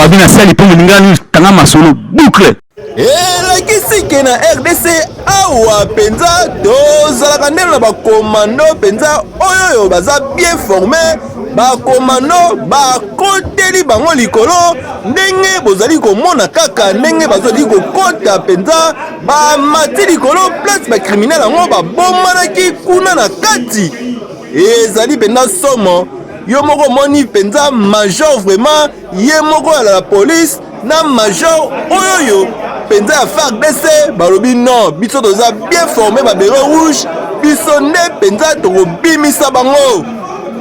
Babi na sali mpo moninga kanga masolo boucle. Elakisi ke na RDC awa mpenza tozalaka ndelo na bakomando mpenza oyo baza bien forme. Bakomando bakoteli bango likolo ndenge bozali komona kaka ndenge bazali kokota mpenza, bamati likolo place bacriminel yango babomanaki kuna na kati. Ezali mpenza somo. Yo moko omoni mpenza major vraiment ye moko ya la police na major oyoyo mpenza ya FARDC balobi non, biso toza bien formé ba beret rouge, biso nde mpenza tokobimisa bango.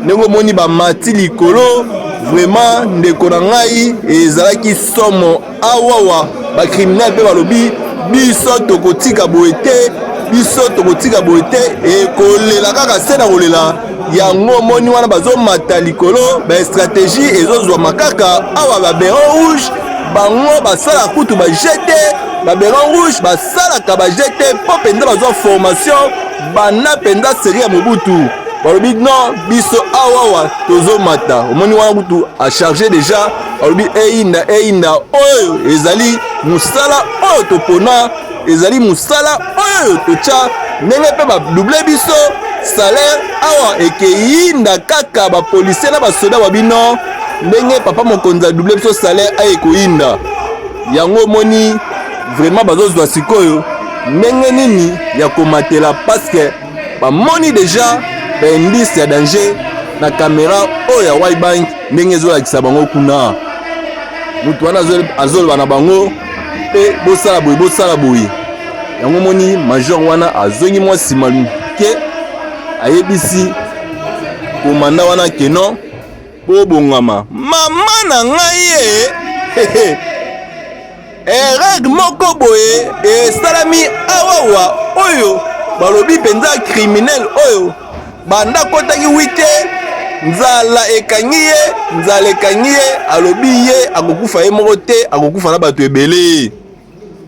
Ndenge omoni bamati likolo vraiment ndeko na ngai, ezalaki somo. Awawa bacriminel mpe balobi biso tokotika boye te, biso tokotika boye te, ekolela kaka se na kolela. Yango omoni wana bazomata likolo, bastratégie ezozwama kaka awa. Baberet rouge bango basalaka kutu bajete, baberet rouge basalaka bajete mpo mpenza bazwa formation banda mpenza serie ya Mobutu. Balobi non, biso awawa tozomata. Omoni wana kutu acharge deja, alobi eyinda eyinda, oyo ezali mosala oyo topona, ezali mosala oyo totya, ndenge mpe badouble biso salaire awa ekeyinda kaka. Bapolisier na basoda babino ndenge papa mokonzi adouble biso salaire aye koyinda yango. Omoni vraiment bazozwa sikoyo ndenge nini ya komatela, parce que bamoni deja baindice ya danger na kamera oyo ya Wi-Bank ndenge ezolakisa bango kuna. Motu wana azoloba na bango mpe bosala boye, bosala boye. Yango moni major wana azongi mwa nsima ke ayebisi komanda wana ke non, bobongama. Mama na ngai ye, erreur moko boye esalami awawa oyo balobi mpenza criminel oyo banda akotaki wite, nzala ekangi ye, nzala ekangi ye. Alobi ye akokufa ye moko te, akokufa na bato ebele.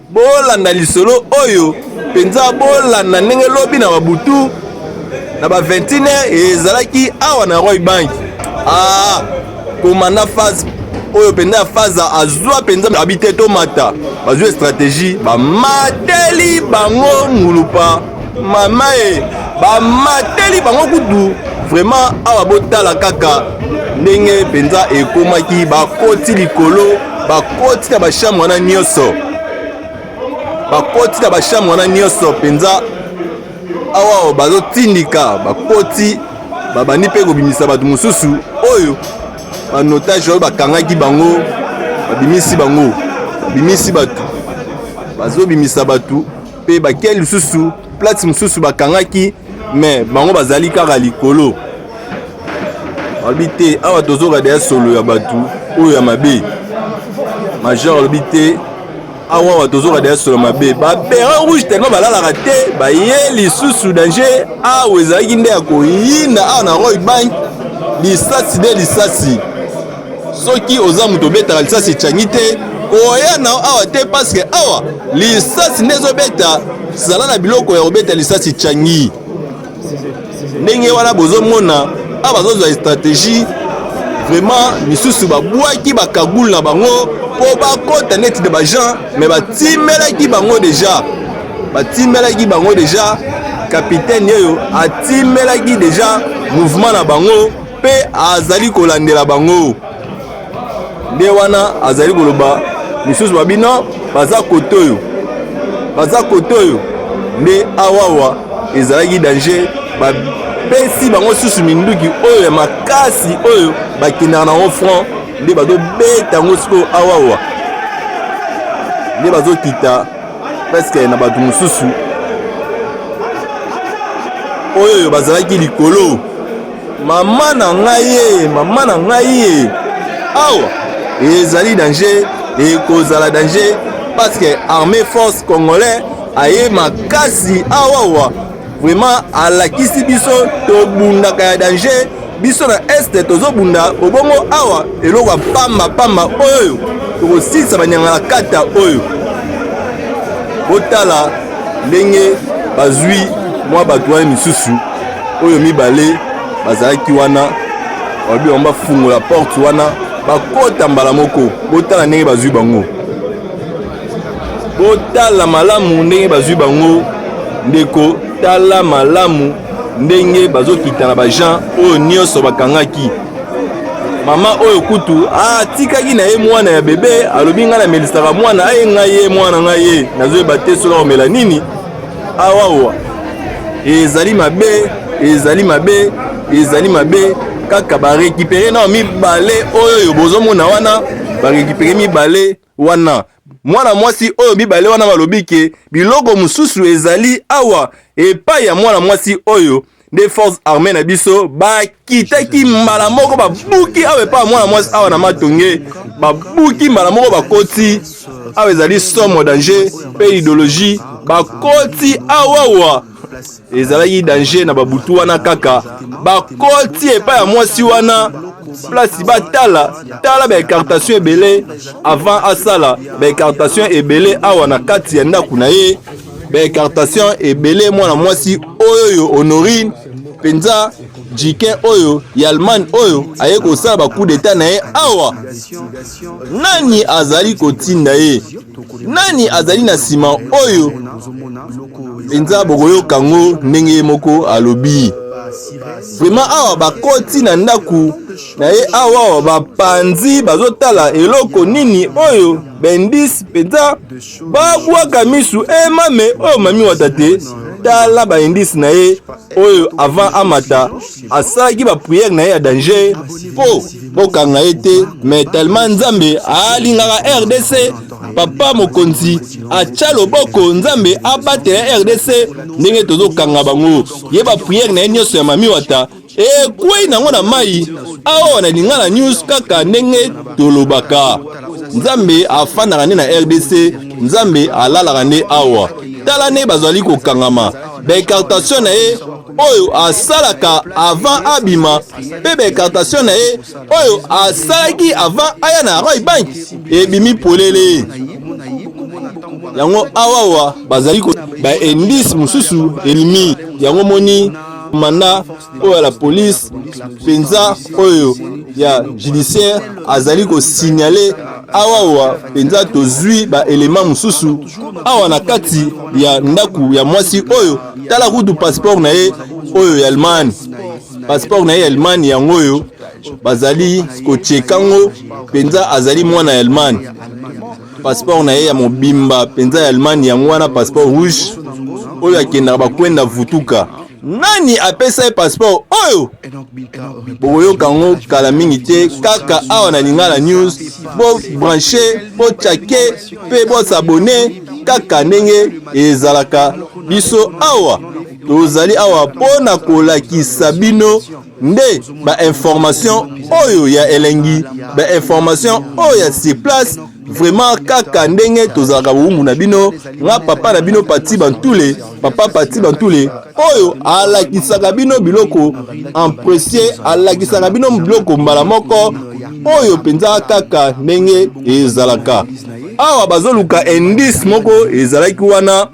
Bolanda lisolo oyo mpenza, bolanda ndenge lobi na babutu na ba 21 ezalaki awa na Roy Bank. Ah, komanda phase oyo mpenza ya phase azwa mpenza abi te tomata, bazwi stratégie, bamateli bango ngulupa mama e, bamateli bango kutu vraiment awa. Botala kaka ndenge mpenza ekomaki, bakoti likolo, bakoti na bachambre wana nyonso, bakoti na bachambre wana nyonso mpenza awa bazotindika, bakoti, babandi mpe kobimisa bato mosusu oyo banotage oyo bakangaki bango, babimisi bango, babimisi bato, bazobimisa bato mpe bakei lisusu place mosusu bakangaki, me bango bazali kaka likolo. Balobi te, awa tozoka deya solo ya bato oyo ya mabe. Major alobi te, awa tozoka deya solo mabe. Baberet rouge tellement balalaka te, baye lisusu danger. Awa ezalaki nde ya koyinda awa na Roy Bank, lisasi nde lisasi. Soki oza moto obetaka lisasi ecangi te, koya na awa te, parce que awa lisasi nde ezobeta. Zala na biloko ya kobeta lisasi cangi. Ndenge wana bozomona awa bazozwa stratégie vraiment misusu, babwaki bakagule na bango mpo bakota neti de bagens, mais batimelaki bango deja, batimelaki bango deja. Capitaine oyo atimelaki deja mouvement na bango mpe azali kolandela bango. Nde wana azali koloba misusu babino baza kote oyo, baza kote oyo. Nde awawa ezalaki danger, bapesi bango susu minduki oyo ya makasi oyo bakendaka nango front, nde bazobeta yango sikoyo awawa. Nde bazokita presque na bato mosusu oyo bazalaki likolo. Mama na ngai ye, mama na ngai ye, awa ezali danger, ekozala danger, parce que armée force congolais aye makasi awawa. Vraiment alakisi biso tobundaka ya danger. Biso na este tozobunda obongo awa eloko ya pamba pamba oyo tokosilisa banyangala kata oyo. Botala ndenge bazwi mwa bato wana misusu oyo mibale bazalaki wana, balobi bango bafungola porte wana. Bakota mbala moko, botala ndenge bazwi bango. Botala malamu ndenge bazwi bango ndeko, tala malamu ndenge bazokita na baagent oyo nyonso bakangaki. Mama oyo kutu atikaki na ye mwana ya bebe, alobi ngai namelisaka mwana aye ngai ye mwana ngai ye nazoyeba te soki akomela nini. Awawa ezali mabe, ezali mabe, ezali mabe kaka barekipere nao mibale oyo bozomona wana, barekipere mibale wana mwana mwasi oyo mibale wana balobi ke biloko mosusu ezali awa epai ya mwana mwasi oyo. Nde force armée na biso bakitaki mbala moko, babuki awa epai ya mwana mwasi awa na Matonge, babuki mbala moko bakoti awa. Ezali somo, danger mpe idéologie. Bakoti awawa, ezalaki danger na babutu wana. Kaka bakoti epai ya mwasi wana, place batala tala baécartation ebele avant asala baécartation ebele awa na kati ya ndako na ye, baécartation ebele. Mwana mwasi oyo Honorine mpenza jikin oyo ya Allemagne oyo aye kosala bacoup d'état na ye awa, nani azali kotinda ye? Nani azali na nsima oyo mpenza? Bokoyoka yango ndenge ye moko alobi. Vraiment, awa bakoti na ndako na ye awa, awa bapanzi, bazotala eloko nini oyo, baindice mpenza babwaka misu. E mame oyo mami wata te, tala baindice na ye oyo. Avant amata, asalaki baprière na ye ya danger mpo bokanga ye te. Mais tellement Nzambe alingaka RDC, papa mokonzi atya loboko, Nzambe abatela RDC ndenge tozokanga bango. Ye baprière na ye nyonso ya mami wata ekwei nango na mai. Awa na Lingala News, kaka ndenge tolobaka, Nzambe afandaka nde na RDC, Nzambe alalaka nde awa. Tala nde bazali kokangama, baécartation na ye oyo asalaka avant abima mpe baécartation na ye oyo asalaki avant aya na Roy Bank ebimi polele. Yango awawa bazali baindice mosusu elimi yango. Moni manda oyo ya la police mpenza, oyo ya judiciaire azali kosignale awawa mpenza, tozwi baelema mosusu awa na kati ya ndako ya mwasi oyo. Tala kutu passeport na ye oyo ya Allemagne, passeport na ye ya Allemagne yango oyo bazali kochekango mpenza. Azali mwana ya Allemagne, passeport na ye ya mobimba mpenza ya Allemagne yango wana, passeport rouge oyo akendaka bakwenda vutuka. Nani apesa ye passeport oyo? Bokoyoka yango kala mingi te, kaka awa na Lingala News. Bobranche, bochake mpe bosabone kaka ndenge ezalaka. Biso awa tozali awa mpo na kolakisa bino nde bainformation oyo ya elengi, bainformation oyo ya sur place. Vraiment, kaka ndenge tozalaka bowumbu na bino, nga papa na bino Pati Bantule, papa Pati Bantule oyo alakisaka bino biloko en précieux, alakisaka bino biloko mbala moko oyo mpenza kaka ndenge ezalaka. Awa bazoluka indice moko ezalaki wana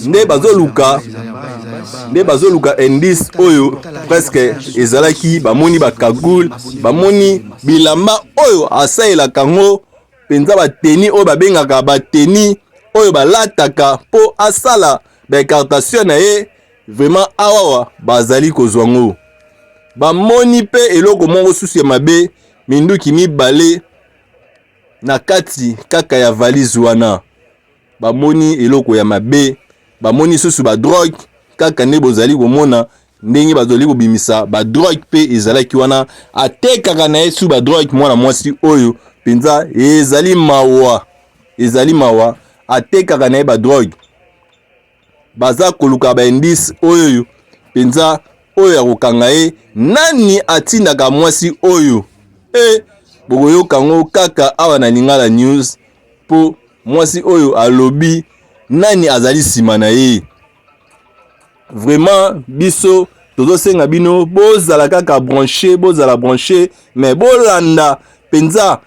nde bazoluka, nde bazoluka indice oyo presque ezalaki. Bamoni bacagoule, bamoni bilamba oyo asalelaka yango mpenza, batenue oyo babengaka batenue oyo balataka mpo asala baécartation na ye. Vraiment, awawa bazali kozwa ngo. Bamoni mpe eloko moko susu ya mabe, minduki mibale na kati kaka ya valise wana. Bamoni eloko ya mabe, bamoni susu badrogue, kaka nde bozali komona ndenge bazali kobimisa badrogue mpe ezalaki wana. Atekaka na ye su badrogue mwana mwasi oyo mpenza. Ezali mawa, ezali mawa. Atekaka na ye badrogue. Baza koluka baindice oyo mpenza oyo ya kokanga ye. Nani atindaka mwasi oyo? E bokoyoka yango kaka awa na Lingala News, mpo mwasi oyo alobi nani azali nsima na ye. Vraiment, biso tozosenga bino bozala kaka branché, bozala branché, mais bolanda mpenza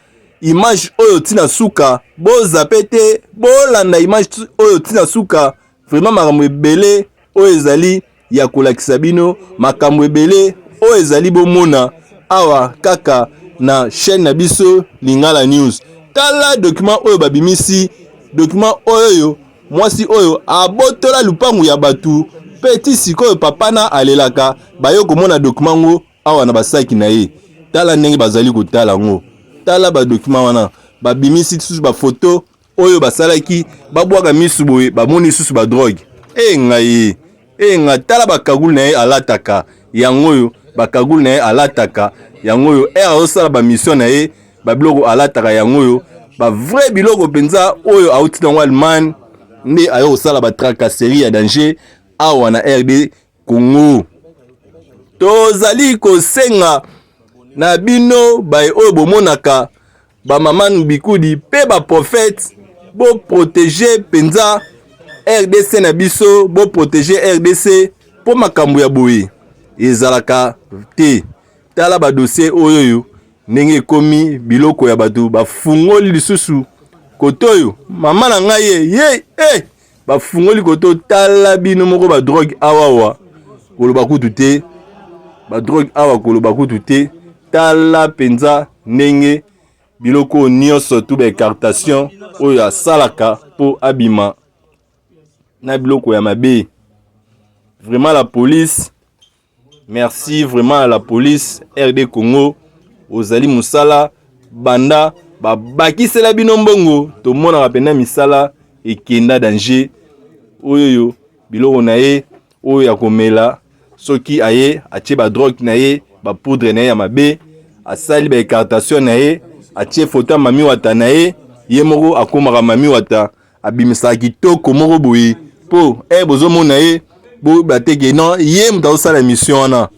image oyo ntina suka, bozape te, bolanda image oyo ntina suka. Vraiment, makambo ebele oyo ezali ya kolakisa bino, makambo ebele oyo ezali bomona awa kaka. na chaîne na biso Lingala News. Tala document oyo babimisi, document oyo mwasi oyo abotola lupangu ya bato mpe ti sikoyo papa na alelaka baye komona document ngo awa na basaki na ye. Tala ndenge bazali kotala yango, tala ba document wana babimisi lisusu ba photo oyo basalaki babwaka misu boye bamoni lisusu ba drogue. E ngai e nga, tala ba cagoule na ye alataka yango oyo, ba cagoule na ye alataka yango oyo, ere azosala ba mission na ye ba biloko alataka yango oyo, ba vrai biloko mpenza oyo auti nango Allemagne nde aye kosala ba tracasserie ya danger awa na RD Congo. Tozali kosenga na bino baye oyo bomonaka ba maman Bikudi pe ba prophète, bo protéger mpenza RDC na biso, bo protéger RDC mpo makambo ya boye ezalaka te. Tala ba dossier oyo oyo ndenge ekomi biloko ya bato bafungoli lisusu kote oyo mama na ngai ye ye eh, bafungoli kote. Tala bino moko ba drogue awawa koloba kutu te, ba drogue awa koloba kutu te. Tala mpenza ndenge biloko nyonso tu ba écartation oyo asalaka mpo abima na biloko ya mabe. Vraiment la police, merci vraiment à la police RD Congo, ozali mosala banda babakisela bino mbongo, tomonaka mpenza misala ekenda danger. Oyo biloko na ye oyo ya komela, soki aye atie ba drogue na ye, ba poudre na ye ya mabe, asali ba écartation na ye, atie photo ya mami wata na ye, ye moko akomaka mami wata, abimisaka kitoko moko boye mpo bozomona ye bo bateke non ye moto azosala émission wana.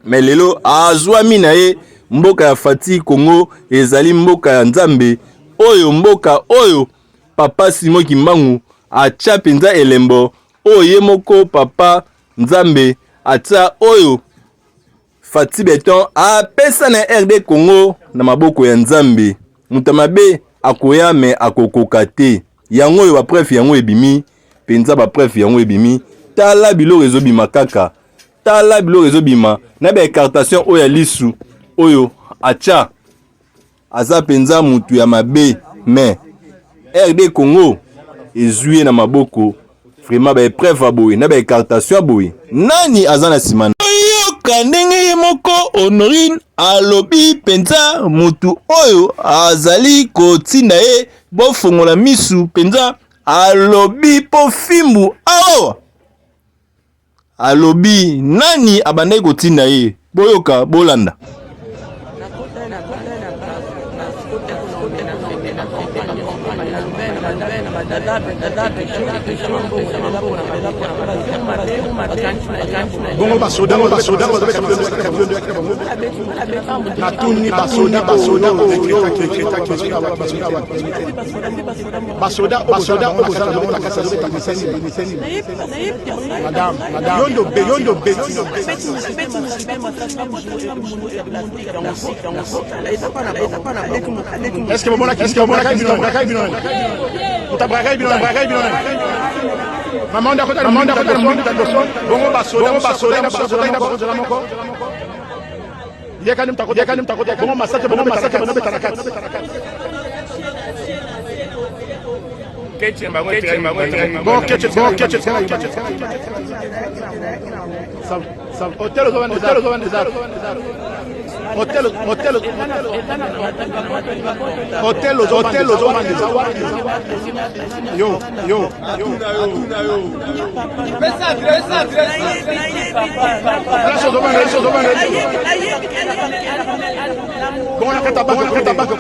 Mais lelo azwami na ye. Mboka ya Fati Congo ezali mboka ya Nzambe, oyo mboka oyo papa Simon Kimbangu atia mpenza elembo, oyo ye moko papa Nzambe atia, oyo Fati Beton apesa na RD Congo na maboko ya Nzambe. Moto mabe akoya me akokoka te. Yango oyo ba preuve yango ebimi mpenza, ba preuve yango ebimi. Tala biloko ezobima kaka, tala biloko ezobima na ba écartation oyo ya lisu oyo atia. Aza mpenza mutu ya mabe, mais RD Congo ezwi ye na maboko. Vraiment ba épreuve ya boye na ba écartation ya boye, nani aza na nsima? Yoka ndenge ye moko Honorine alobi mpenza mutu oyo azali kotinda ye bofongola misu mpenza, alobi mpo fimbu awa alobi nani abandaki kotinda ye. Boyoka, bolanda. Bongo basoda, basoda natuni, basoda, basoda basoda basoda oyo bozala bango na kati ya meseni. Madame, yondo be, yondo be. Est-ce que bomonaki, est-ce que bomonaki bino, brakaki bino, mutabrakaki bino, brakaki bino? Mama ndako, mama ndako, bongo basoda, basoda, basoda bakozala moko yekani mutako, yekani mutako, bongo masake, bongo masake banobeta na kati. Bon, ketch, bon, ketch, ketch. Hotel, hotel, hotel, hotel, hotel, hotel. Yo, yo, yo. Place ozobanga, place ozobanga. Bon, na kata banque, kata banque,